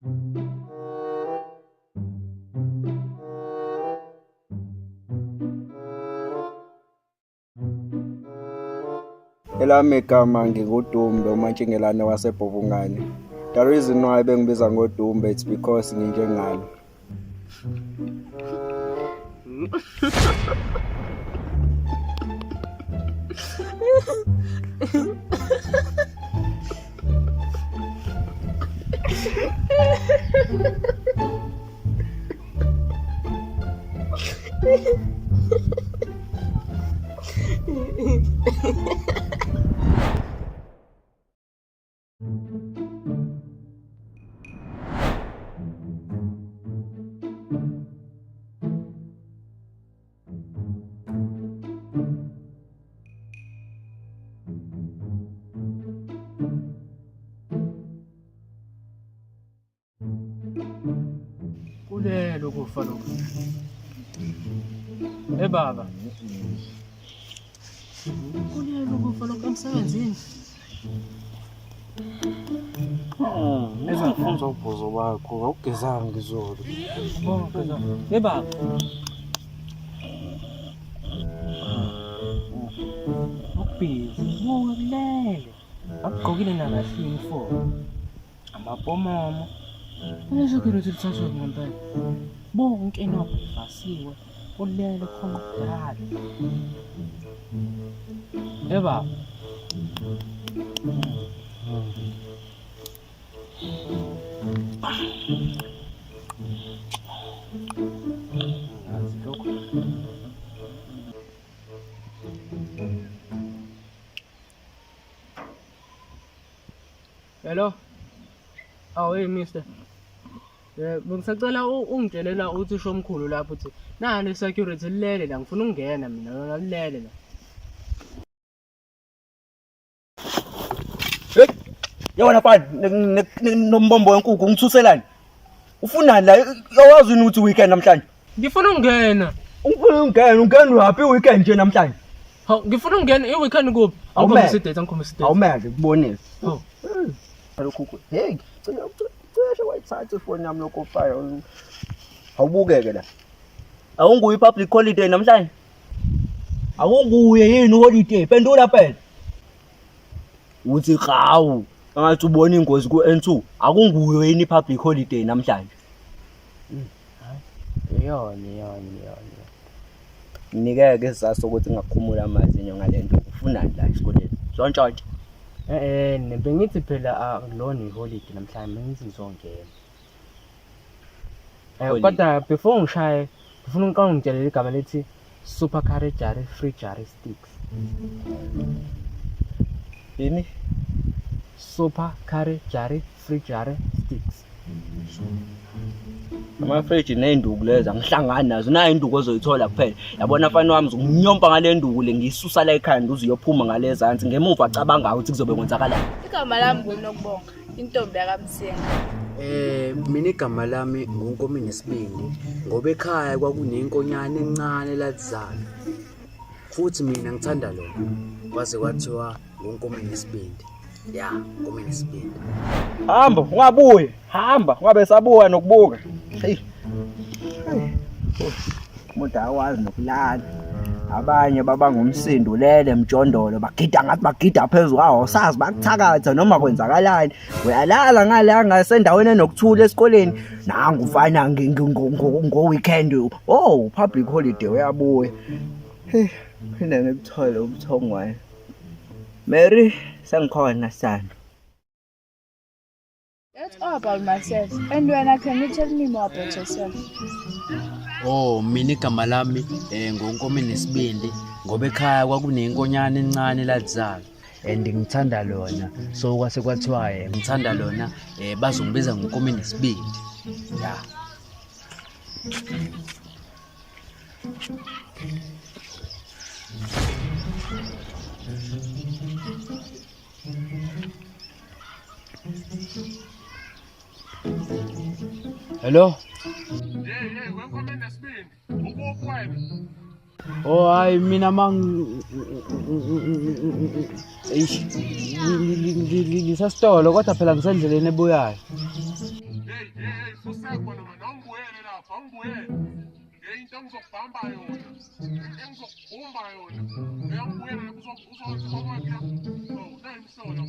Elami igama nginguDumbe uMantshingelane waseBhobungane. The reason why bengibiza ngoDumbe it's because nginjengalo. Kulelo kufa lokhu. Hey baba. Kulelo kufa lokhu emsebenzini. Ezingifunza ubhuzo bakho awugezanga izolo. Hey baba. Ukubhizi, buka kulele. Akugqokile nakahle uniform. Amapomomo. Lesecurity lithathwe ngempela. Bonke nobhivasiwe. Ulele khona kudala. Hey baba. Ngazi lokho. Hello. Awu hey mister. Eh bengisacela ungitshelela uthisha omkhulu lapho uthi nani security lilele la ngifuna ukungena mina lona lilele la. Hey. Yewena mfana nombombo wenkukhu ungithuselani? Ufunani la? Yawazi yini ukuthi weekend namhlanje? Ngifuna ukungena. Ufuna ukungena, ungena happy weekend nje namhlanje. Hawu ngifuna ukungena i-weekend kuphi? Awumele. Angikhombise idate, angikhombise idate. Awumele kubonise. Hawu. Lokhu hey, cishe wayithatha ifoni yami lokopayo. Awubukeke la. Awunguye public holiday namhlanje? Awunguye yini uholiday? Phendula phela. Uthi hawu, angathi ubona ingozi ku-N2. Akunguye yini i-public holiday namhlanje? Iyona, iyona, iyona. Nginikeke isizathu sokuthi ngingakhumula amazinyo ngale nto. Ufunani la esikoleni? Zontshontsha. Eh eh bengithi phela akulona iholide namhlanje bengithi ngizongena. Eh Holiday. kodwa before ngishaye ngifuna uqala ungitshelele igama lethi Super Carriage Free Jari Sticks. Yini? Super Curry Jari Free Jari Sticks. Amafriji ney'nduku lezi angihlangani nazo nayo induku ozoyithola kuphela yabona mfana wami uzokunyompa ngale nduku le ngiyisusa la ekhanda uze uyophuma ngale ezansi ngemuva cabanga ukuthi kuzobe kwenzakalani. Igama lami nguNokubonga, intombi yakaMsinga. Eh mina igama lami nguNkomi nesibindi ngoba ekhaya kwakunenkonyane encane latizala. Futhi mina ngithanda lona. Kwaze kwathiwa nguNkomi nesibindi. Ya, Nkomi nesibindi. Hamba ungabuyi, hamba ungabe sabuya nokubuka. Hey. Hey. Umuntu akwazi nokulala. Abanye babanga umsindo ulele mjondolo bagida ngathi bagida phezu kwawo awusazi bakuthakatha noma kwenzakalani. Uyalala ngala ngasendaweni enokuthula esikoleni nangu mfana ngo-weekend oh public holiday uyabuya. Hey, phinde ngikuthole ubuthongwane. Mary, sengikhona sithando. That's all about myself. And wena, can you tell me more about yourself? Oh, mina igama lami eh nguNkomi nesibindi ngoba ekhaya kwakunenkonyane encane latizala and ngithanda lona so kwase kwathiwa ngithanda lona eh bazongibiza ngoNkomi nesibindi. Ya. Hello. Hey, hey, welcome in nesibindi. Ukuphi wena? Oh hayi mina mang eish ngisasitolo kodwa phela ngisendleleni ebuyayo. Hey, hey, hey, fusek wena man, awungibuyele lapha, awungibuyele. Hey, into engizokubamba yona. Engizokubumba yona. Hey, awungibuyele lapha uzothi bakwakhe la. Oh, nayi imhlola.